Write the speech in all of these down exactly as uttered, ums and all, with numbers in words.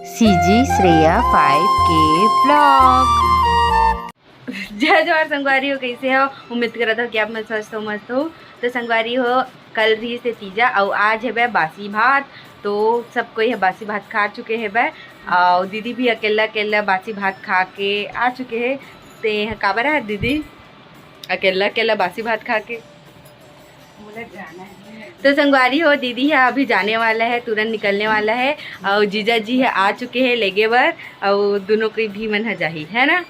CG Shreya five के blog. जय जोहार संगवारी हो, कैसे हो? उम्मीद करत हो कि आप मन स्वस्थ हो, मस्त हो। तो संगवारी हो, कल रहिस हे तीजा अउ आज हेबे बासी भात। तो सब कोई ह बासी भात खा चुके हेबे, अउ दीदी भी अकेला अकेला बासी भात खा के आ चुके हे। ते ह काबर है दीदी अकेला अकेला बासी भात खा के? तो संगवारी हो, दीदी ह अभी जाने वाला है, तुरंत निकलने वाला है, अउ जीजा जी ह आ चुके हैं लेगे बर, अउ दोनों कोई भी मन ह जाही, है ना?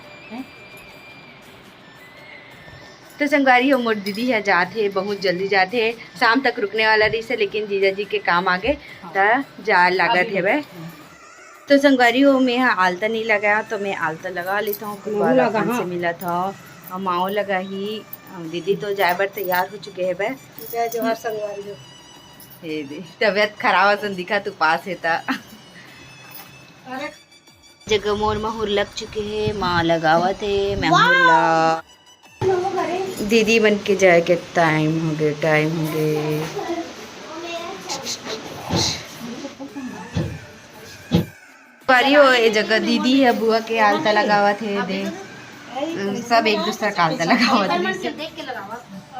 तो संगवारी हो, मोर दीदी ह जात हे, बहुत जल्दी जात हे, शाम तक रुकने वाला रहिस हे, लेकिन जीजा जी के काम आगे, त जा लागत हेबे। तो संगवारी हो, मैं ह आलता नहीं लगाया, तो मैं आलता लगा लेता हूँ, फिर बाद अपन से मिलत हूँ। अउ माओ लगा ही, अउ दीदी तो जाए बर तैयार हो चुके हेबे। जय जोहार संगवारी हो। हे दे, तबीयत खराब असन दिखत हे, उपास हे त। अरे। जगह मोर माहुर लग चुके हे, माँ लगावत हे माहुर ला। दीदी मन के जाए के टाइम हो गे, टाइम हो गे। संगवारी हो, ए जगह दीदी ह बुआ के आलता लगावत हे दे। सब एक दूसरा के आलता लगावत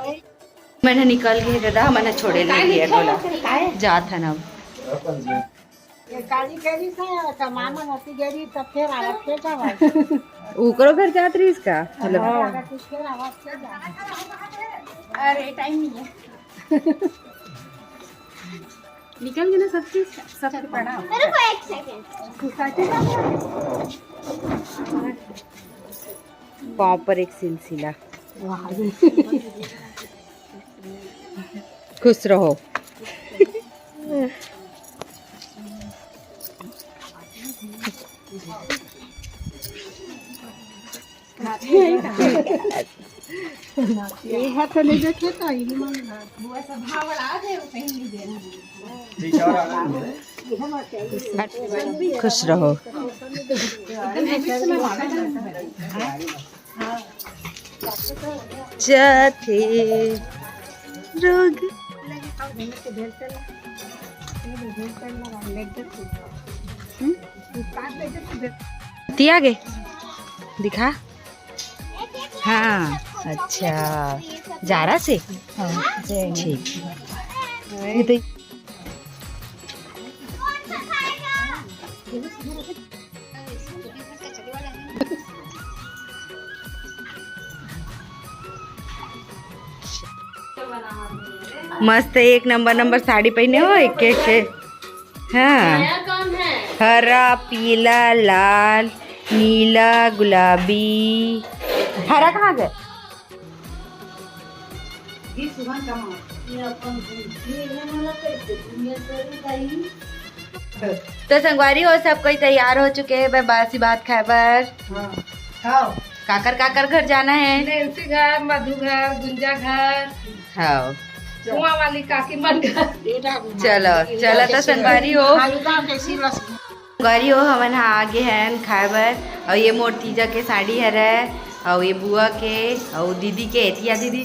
हे। मन ह निकल गे हे दादा, मन ह छोड़े नहीं दिया टोला। जात हन अब। ये काली करी से, त मामा नती गरी, त फेर आवत के जावा। ओकरो घर जात रहिस का? मतलब हाँ। फिर आवत के जावा। अरे, टाइम नहीं है। निकल गए ना सब चीज, सबके प्रणाम। मेरे को एक सेकंड। पाँव पर एक सिलसिला। वाह। खुश रहो। ये हाथ नहीं देखे तो ये मन। खुश रहो। जाथे रोग। हम्म? दिया गे? दिखा। हाँ, अच्छा। जारा से? हाँ, ठीक। ये तो मस्त एक नंबर नंबर साड़ी पहने हो, एक एक के। हाँ। नया काम है। हरा, पीला, लाल, नीला, गुलाबी। हरा कहाँ गए? तो संगवारी हो, सब कोई तैयार हो चुके हैं बा-, बासी भात खाए बर। हाँ। खाओ। काकर काकर घर जाना है? नैन्सी घर, मधु घर, गुंजा घर। हाँ। कुआं वाली काकी मन घर। चलो, चलो तो संगवारी हो। संगवारी हो, हमन ह आगे हन खाए बर। अउ ये मोर तीजा के साड़ी हरय, अउ ये बुआ के, अउ दीदी के, एतिया दीदी,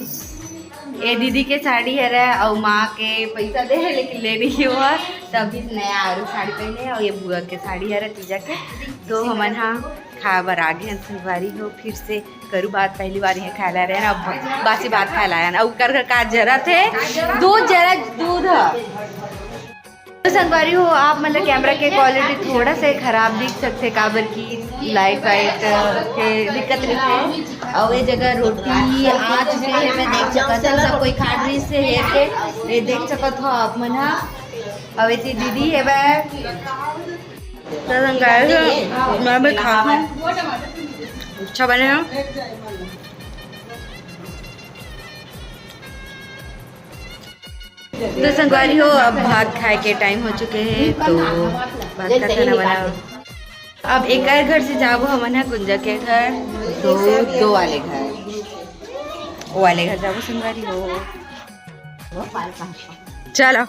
ये दीदी के साड़ी हरय, अउ माँ के पैसा दे हे, लेकिन ले नहीं हुआ, तभी नया आरू साड़ी पहने, अउ ये बुआ के साड़ी हरय तीजा के। तो हमन ह खाए बर आगे हन संगवारी हो, फिर से करू बात, पहली बार यहाँ खाए ला रहे हैं, अब बासी भात खाए ला आए हैं, अउ कर कर का जरत हे, दूध जरत, दूध ह। तो संगवारी हो, आप मन ला कैमरा के क्वालिटी थोड़ा सा खराब दिख सकथे, काबर कि लाइट वाइट के दिक्कत रहिथे। अउ ये जगह रोटी आ चुके हे, मैं देख सकत हव, सब कोई खा रहिस हे के, ये देख सकत हव आप मन ह। अउ एती दीदी हे बे। तो संगवारी हो, मैं भी खा हूँ, अच्छा बने हो। तो संगवारी हो, अब भात खाए के टाइम हो चुके हे, तो भात का खाना बनाओ। अब एक घर से जाबो हमन ह गुंजा के घर, तो दो वाले घर, वो वाले घर जाबो संगवारी हो। चलो।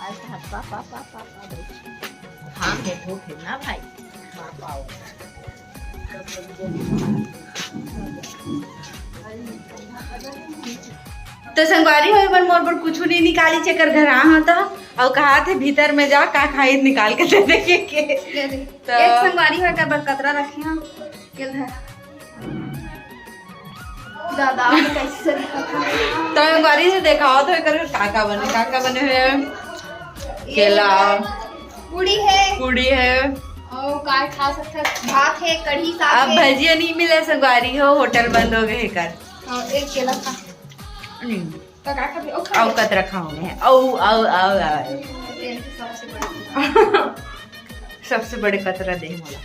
तो संगवारी हो, एमन मोर बर कुछु नहीं निकाली, जेकर घर आ हो तो, अउ कहा थे भीतर में जा, का खाई निकाल के दे दे के, के। ले दे। तो एक संगवारी हो, एकर बर कतरा रखे हो, के ले। दादा, कैसे दिखत हे? तो संगवारी हो, देखाओ तो एकर का का बने, का का बने हुए हैं? ये केला। पूड़ी है। पूड़ी है। और का खा सकते हैं? भात है, कढ़ी, साग अब है। भजिया नहीं मिले संगवारी हो, होटल बंद हो गए एकर। हाँ, एक केला खा। नहीं। तो का खाबे? ओ, खा अउ ले। कतरा खाओ मैं? अउ, अउ, अउ, अउ। तेल के सबसे बड़ा। सबसे बड़े कतरा दे मोला।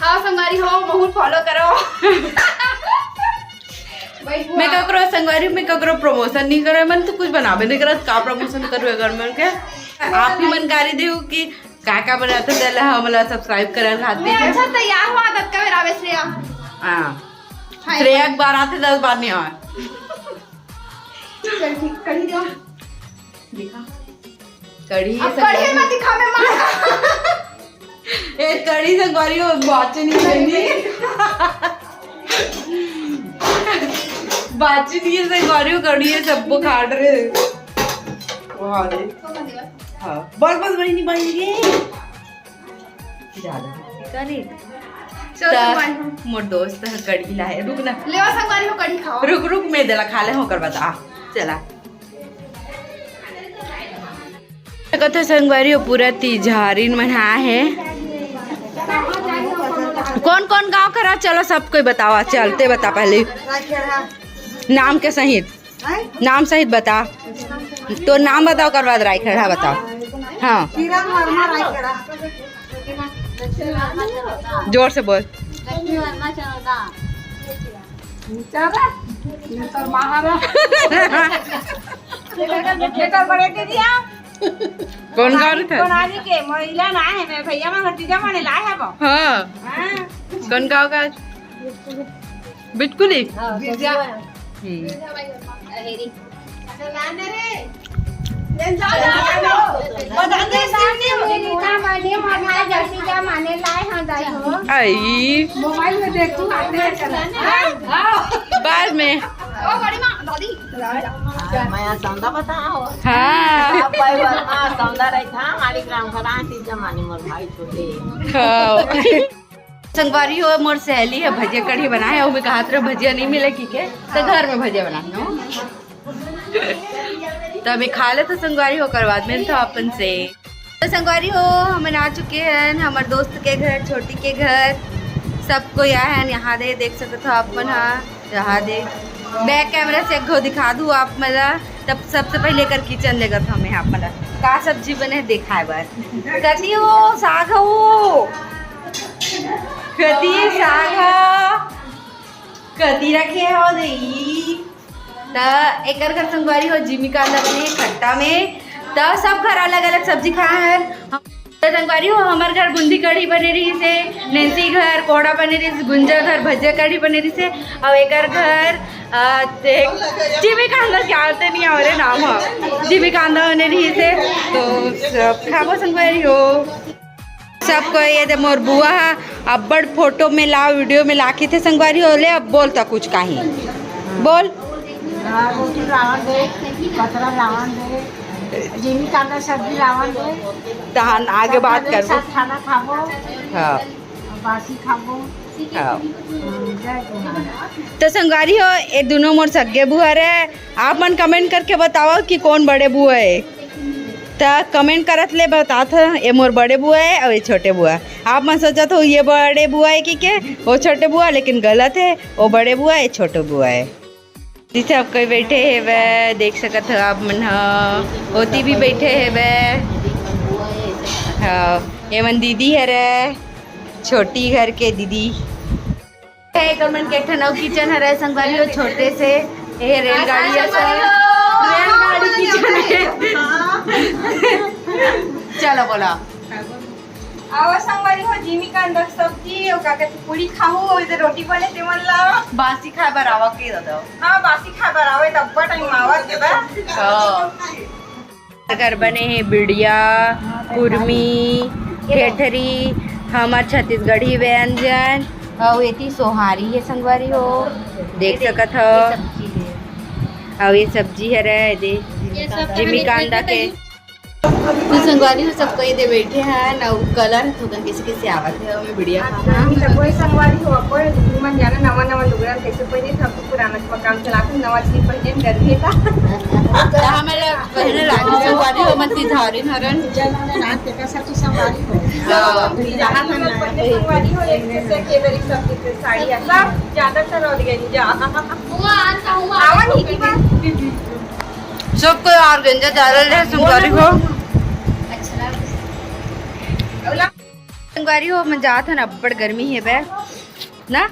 हाँ, संगवारी हो, महू follow करो। भाई, मैं वाह। ककरो संगवारी, मैं ककरो promotion नहीं करे, मन तो कुछ बनाबे नहीं करत, का promotion करू अगर मन के? आप ही मन गारी देहू कि का का बनाते, तेला हमला subscribe करल खातिर। मैं अच्छा तैयार हुआ, तब का मेरा आवे श्रेया। हाँ। हाय। श्रेया एक बार आते, दस बार नहीं आवे। चल ठीक, कढ़ी दो। दिखा। कढ़ी अब संगवारी। कढ़ी मत दिखा, मैं मार। ए, कढ़ी संगवारी हो, बाचे नहीं लेनी। बाचे नहीं है संगवारी हो, कढ़ी है, सबको खाड़ रहे। वाह रे। हाँ, बस, बस, बहिनी, बहिनी। ज्यादा। करी। चल, त संगवारी हो। मोर दोस्त ह कढ़ी लाए। रुक ना। लेवा संगवारी हो, कढ़ी खाओ। रुक, रुक, मैं देला खा ले, ओकर बाद आ। चला। कथे संगवारी हो, पूरा तिजहारिन मन आए हे। कौन कौन गांव करा? चलो, सब कोई बतावा। चल, ते बता पहले। नाम के सहित। नाम सहित बता। तो नाम बताओ, ओकर बाद रायखेड़ा बताओ। हाँ। किरण वर्मा रायखेड़ा। जोर से बोल। लक्ष्मी वर्मा चौदह। बेचारा, ये तो महाराज। बेटा बड़े के दिया। कौन गाँव रहिथे? कोनारी के महिला ना है, मैं भैया, मैं भतीजा माने लाए है वो। हाँ। हाँ। कौन गाँव का? बिटकुली? हाँ, बिरजा। हम्म। अहेरी। माने, माने, माने लाए, हाँ, दाई हो। आई। मोबाइल में देख तू, आते हैं चला। हाँ। बाद में। ओ, बड़ी माँ, दादी। मैं सौंदा बताओ। हाँ। अब भाई वर्मा सौंदा रही था, हमारी ग्राम घरा थी जमाने मोर भाई छोटे। हाँ। संगवारी हो, मोर सहेली है, भजिया कढ़ी बनाए है, वो भी कहा तरह भजिया नहीं मिले की के, तो घर में भजिया बना लो। तो अभी खा ले तो संगवारी हो, ओकर बाद मिलत हो अपन से। तो संगवारी हो, हमन आ चुके हैं हमर दोस्त के घर, छोटी के घर, सब कोई आए हैं। यहाँ दे देख सकत हो आप मन हा, यहाँ दे back camera से एक घो दिखा दूँ आप मन ला। तब सबसे पहले एकर kitchen लेगत हमें आप मन ला का सब्जी बने दिखाए बर। कति हो साग हो, कति साग हो, कति रखे हो दई। त एकर घर संगवारी हो जिमी कांदा बने खट्टा में। त सब घर अलग-अलग सब्जी खाए हैं। त संगवारी हो, हमर घर बूंदी कढ़ी बने रहिस हे, नैन्सी घर कोहड़ा बने रहिस, गुंजा घर भजिया कढ़ी बने रहिस हे, अउ एकर घर, अ, ते-, जिमी कांदा के आते नहीं आवे रे नाम ह, जिमी कांदा बने रहिस हे। तो सब खाबो संगवारी हो। सबको ये दे मोर बुआ हा, अब्बड़ photo में ला, video में ला के थे संगवारी हो ले। अब बोल त कुछ काही, बोल। हाँ, रोटी लावन दे, पतरा लावन दे, जिमी कांदा सब्जी लावन दे। तहन आगे बात सब एक करबो। साथ खाना खाबो। हाँ। बासी खाबो। हाँ। हम्म, जय गुरु। तो संगवारी हो, ये दोनों मोर सगे बुआ रे। आप मन comment करके बताओ कि कौन बड़े बुआ है। त comment करत ले बतात ह, ये मोर बड़े बुआ है और ये छोटे बुआ। आप मन सोचत हो ये बड़े बुआ है कि के, वो छोटे बुआ, लेकिन गलत है, वो बड़े बुआ है, छोटे बुआ है। जी सब कोई बैठे हेवय, देख सकत हो आप मन ह, ओती भी बैठे हेवय। हाँ, ये मन दीदी हरे, छोटी घर के दीदी। एकर मन के एक ठन अउ kitchen हरे संगवारी हो, छोटे से। ये रेलगाड़ी असन। रेलगाड़ी kitchen है। चलो बोला। आवा संगवारी हो, जिमी कांदा सब्जी, ओका के पूड़ी खाहू, इधर रोटी बने ते मन ला। बासी खाए बर आवा के दादा। हाँ, बासी खाए बर आवे, तब time आवा के बा। हाँ। घर बने हे बिड़िया, कुरमी, ठेठरी, हमर छत्तीसगढ़ी व्यंजन, अउ एती सोहारी हे संगवारी हो, देख सकत हो। अउ ये सब्जी हरे, ये दे, ये सब जिमी कांदा के। तो संगवारी हो, सब कोई दे बैठे हैं ना, कलर तो कैसे कैसे आवत है, हमें बढ़िया। हाँ, तो कोई संगवारी हो, कोई मन जाना नवा नवा लुगड़ा कैसे पहने था, पुराना मकान चला के नवा चीज पहने गर्मी था। तो हमें पहले लागी संगवारी हो, मन तिधारी हरन। जब मैंने नाच देखा, सब तो संगवारी हो। हाँ। जहाँ मन पहने संगवारी हो, एक से एक, ये मेरी सब साड़ी है, सब ज्यादातर और गई जा। आवा नहीं की बात। सब कोई ऑर्गेंजा डालल रहे संगवारी हो। संगवारी हो, मैं जात हन, अब्बड़ गर्मी है बे ना,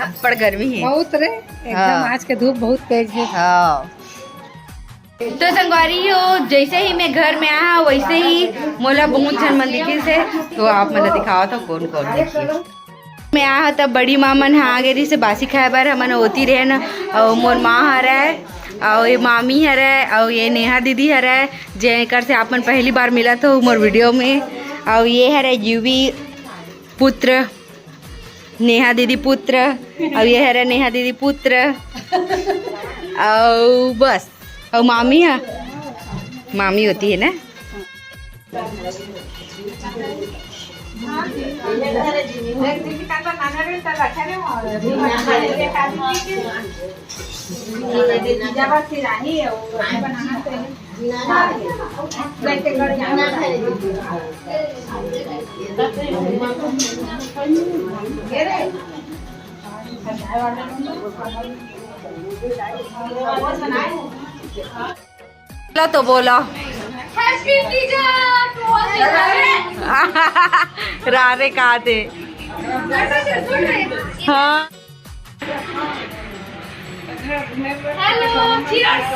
अब्बड़ गर्मी है। बहुत रे, एकदम हाँ। आज के धूप बहुत तेज है। हाँ। तो संगवारी हो, जैसे ही मैं घर में आया, वैसे ही मोला बहुत झन मन दिखिस हे, तो आप मन ला दिखावत हव कौन कौन दिखिस। मैं आया तब बड़ी माँ मन ह आ गे रहिस हे बासी खाए बर, हमन ओती रहे न, अउ मोर माँ हरय, अउ ये मामी हरय, अउ ये नेहा दीदी हरय, जेकर से आप मन पहली बार मिलत हो मोर वीडियो में। अउ ये हरय यूवी पुत्र, नेहा दीदी पुत्र, अउ ये हरय नेहा दीदी पुत्र, अउ बस, अउ मामी ह, मामी होती है ना। बोला तो बोला। राधे कहा थे। हाँ। Hello, cheers।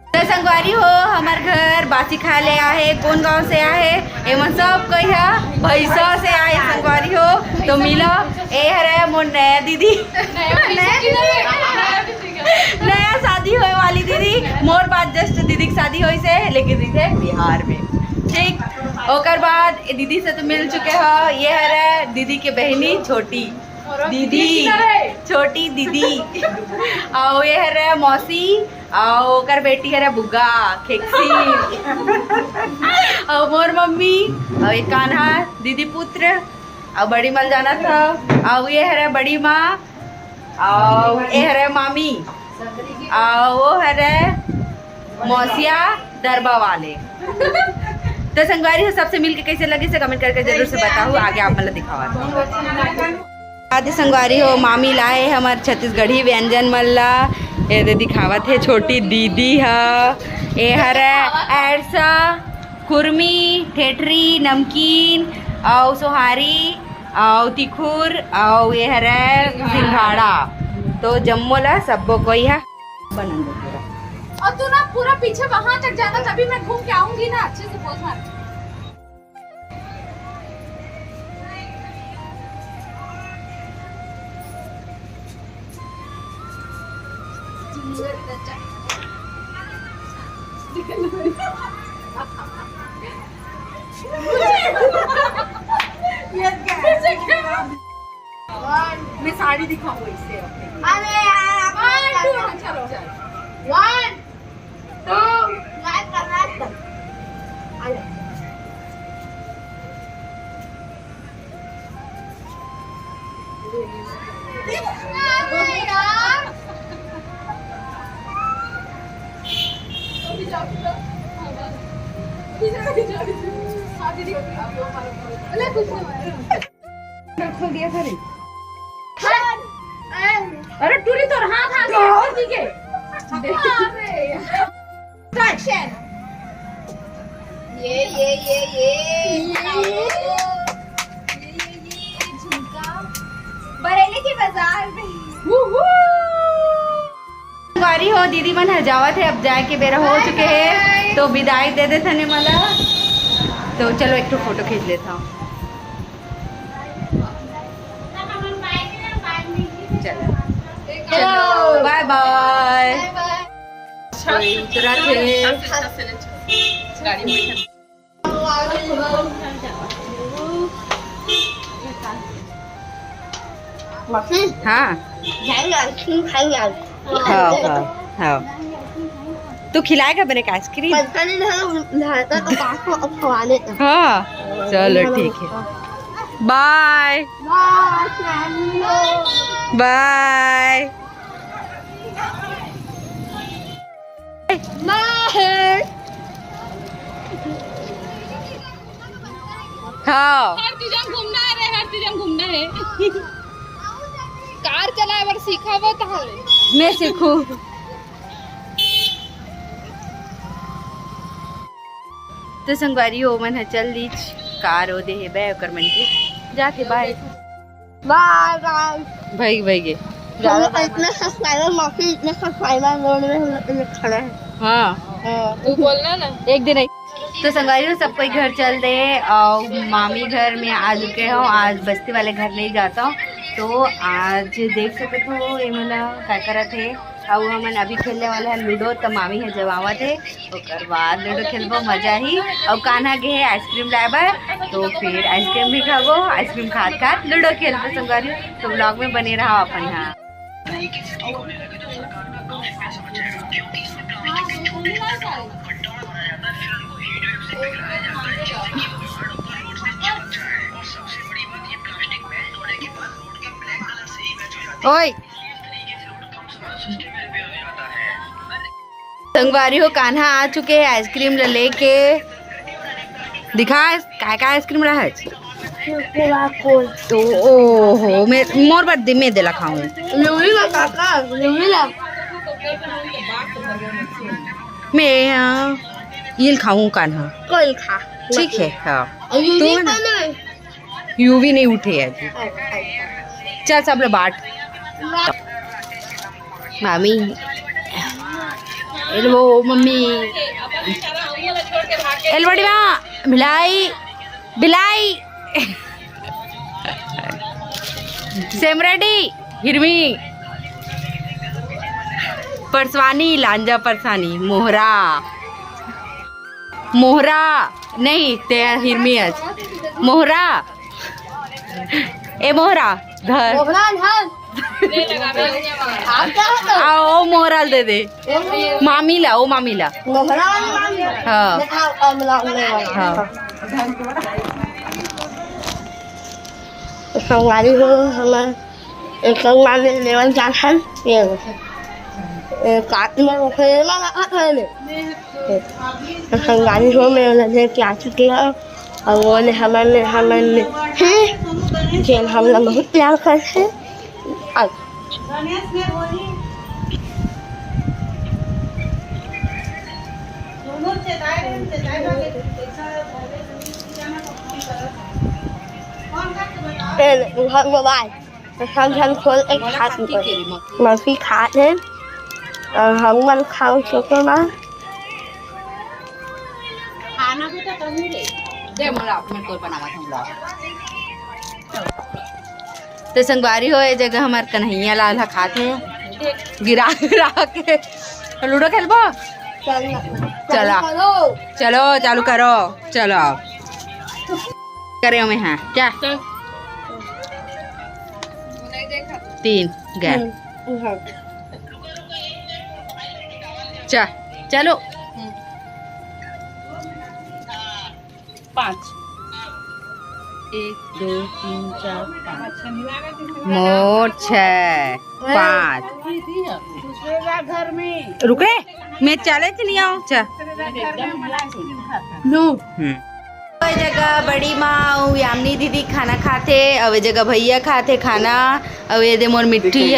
तो संगवारी हो, हमर घर बासी खाए ले आहे। कौन गांव से आहे? एमन सब कोई ह भैसा से आहे संगवारी हो। तो मिलो, ए हरे मोर नया दीदी, नया शादी होए वाली दीदी। मोर बाद just दीदी के शादी होइस हे, लेकिन रहिथे बिहार में। ठीक, ओकर बाद ए दीदी से तो मिल चुके हो। ये हरे दीदी के बहिनी छोटी दीदी, छोटी दीदी, अउ ये हरे मौसी, अउ ओकर बेटी हरे बुग्गा, खेक्सी, अउ मोर मम्मी, अउ एक कान्हा दीदी पुत्र, अउ बड़ी मल जाना था, अउ ये हरे बड़ी माँ, अउ ये हरे मामी, अउ वो हरे मौसिया दरबा वाले। तो संगवारी हो, सबसे मिलके कैसे लगे से कमेंट करके जरूर से बताओ, आगे आप मन ला दिखावा। आदि संगवारी हो, मामी लाए हमर छत्तीसगढ़ी व्यंजन मन ला, ये दे दिखावत हे छोटी दीदी ह। ये हरे एरसा, कुरमी, ठेठरी, नमकीन, अउ सोहारी, अउ तिखुर, अउ ये हरे सिंघाड़ा। तो जम्मो ला सब्बो कोई ह बनन दे पूरा। और तू ना पूरा पीछे वहां तक जाना, तभी मैं घूम के आऊंगी ना, अच्छे से पोज मार। मैं साड़ी दिखाऊंगा इससे। अरे यार, आप वन, टू, चलो, चलो। वन, टू, लाइव करना है तब। आ जाओ। अरे यार। अभी जाओ, अभी जाओ। अभी जाओ, अभी जाओ, अभी जाओ। हाँ, दीदी। अरे, कुछ नहीं। खोल दिया था रे। अरे टूरी, तोर हाथ आ गया, खोल दी के। अरे। Action। ये, ये, ये, ये। ये, ये, ये झुमका। बरेली के बाजार में। संगवारी हो, दीदी मन ह जावत हे, अब जाए के बेरा हो चुके हे, तो विदाई दे देथन एमन ला। तो चलो, एक ठो फोटो खींच लेथन। चलो, चलो, बाय बाय। कोई उतरत हे। मौसी, हाँ। जाएंगे, आइसक्रीम खाएंगे आज। हाँ, हाँ, हाँ। तू खिलाएगा मेरे को आइसक्रीम? पता नहीं, घर, घर का तो पास में अब खवा देते हैं। हाँ, चलो ठीक है। बाय। बाय, फैमिली। बाय। बाय। हाँ। हर चीज में घूमना है रे, हर चीज में घूमना है। कार चलाए बर सीखा वो तो है। मैं सीखू। तो संगवारी हो, मन ह चल दीच, कार ओ दे हे बे, ओकर मन के जाथे, बाय। बाय, बाय। भाई, भाई गे। हम लोग इतने सब्सक्राइबर, मौसी इतने सब्सक्राइबर लोड में हम लोग खड़े हैं। हाँ। हाँ। तू बोलना ना। एक दिन आई। तो संगवारी हो, सब कोई घर चल दे और मामी घर में आ चुके हो। आज बस्ती वाले घर नहीं जाता हूँ, तो आज देख सकते हो ये मन का करत है। अउ हमन अभी खेलने वाला है लूडो, त मामी ह जब आवत हे, ओकर बाद लूडो खेलबो, मजा ही। अउ कान्हा गे हे आइसक्रीम लाए बर, तो फिर आइसक्रीम भी खाबो, आइसक्रीम खात खात लूडो खेलबो संगवारी। तो व्लॉग में बने रहो अपन यहाँ। ओए, संगवारी हो, कान्हा आ चुके हे आइसक्रीम ल लेके। दिखा, काय काय आइसक्रीम रहा है? तो ओहो, मैं, मोर बर दे, मैं देला खाऊं। लूई ला काका, लूई ला। मैं, अ, ये ल खाऊं कान्हा। कोई खा। ठीक है, हाँ। और ये तू नहीं ना? खाना है? यूवी नहीं उठे है अभी। चल सब लोग बाट। मामी, एलवो मम्मी, एलवड़ी माँ, भिलाई, भिलाई, सेमरेडी, हिरमी, परसवानी, लांजा परसानी, मोहरा। मोहरा नहीं, ते हिरमी अस। मोहरा, ए मोहरा, धर। मोहरा धर। आप क्या हो? आ, ओ मोहरा ल दे दे। मामी ला, ओ मामी ला। मोहरा वाली मामी। हाँ। दिखाओ, अब लाओ, ले आओ। हाँ। संगवारी हो, हमर एक संगवारी लेवल जात हन, ये, ये काट में रखे, ये वाला हाथ है ने। तो संगवारी हो, मैं उन्हें देख के आ चुके हैं, और वो ने हमर ने, हमर ने, हैं? जेन हमला बहुत प्यार करथे। आज ए, घर मोबाइल। तो सब झन खोल के खात हे। मौसी खात हे। और हम मन खाओ छोटे माँ। खाना भी तो कमी रे। दे मोला, मैं तोर बनावा हम लोग। तो संगवारी हो, ये जगह हमार कन्हैया लाल ह खात हे। गिरा, गिरा के। तो लूडो खेलबो? चल ना। चला। चलो। चलो, चालू करो। चलो। करे में है क्या? चल। तीन गए। हम्म, उधर। चा-, चलो। पाँच। एक, दो, तीन, चार, पाँच। मोर छः, पाँच। दूसरे का घर में। रुक रे, मैं चले च नहीं आऊँ। चा-, दूसरे का घर में। नो। हम्म। ए जगह बड़ी माँ अउ यामिनी दीदी खाना खाथे, अउ ए जगह भैया खाथे खाना, अउ ये दे मोर मिट्ठी ह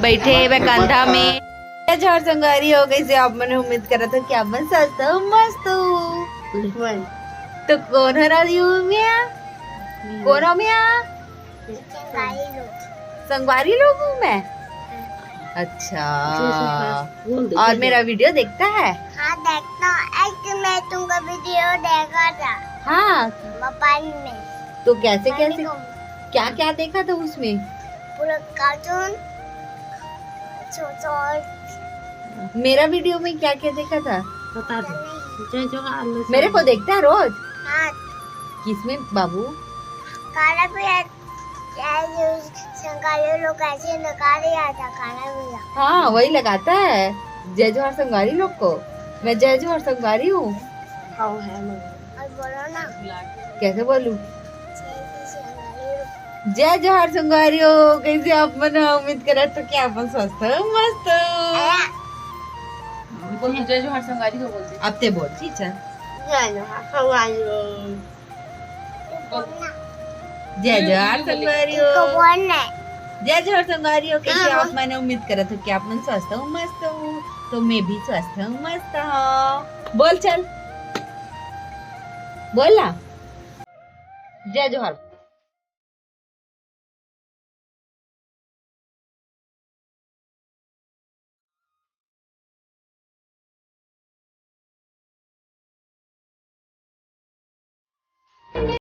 बैठे हे कंधा में। ए झर संगवारी हो, कइसे आप मन उम्मीद करत हो कि आप मन स्वस्थ हो, मस्त हो। तो कौन हरा यू में? कौन हो में? संगवारी लोग। संगवारी लोग हूँ मैं। अच्छा। और मेरा वीडियो देखता है? हाँ, देखता हूँ। एक मैं तुमका वीडियो देखा था। हाँ। मोबाइल में। तो कैसे, कैसे? क्या, क्या देखा था उसमें? पूरा कार्टून। छो-, छो-, मेरा वीडियो में क्या क्या देखा था? बता दो। जय जोहार, मेरे को देखता है रोज? हाँ। किसमें बाबू? काला पीला, ये जो संगाली लोग ऐसे नकारे आता काला पीला। हाँ, वही लगाता है। जय जोहार संगवारी लोग को। मैं जय जोहार संगवारी हूँ। हाँ, है मम्मी। और बोलो ना। कैसे बोलूँ? जय जोहार संगवारी हो, कैसे आप मन हो? उम्मीद करत हो कि आप मन स्वस्थ हो, मस्त हो। बोल, जय जोहार संगवारी हो बोलते। अब ते बोल, ठीक है? जय जोहार संगवारी हो। जय जोहार संगवारी हो। जय जोहार संगवारी हो, कैसे आप मन? उम्मीद करत हो कि आप मन स्वस्थ हो, मस्त हो। तो मैं भी स्वस्थ हूँ, मस्त हूँ। बोल चल, बोल ना। जय जोहार।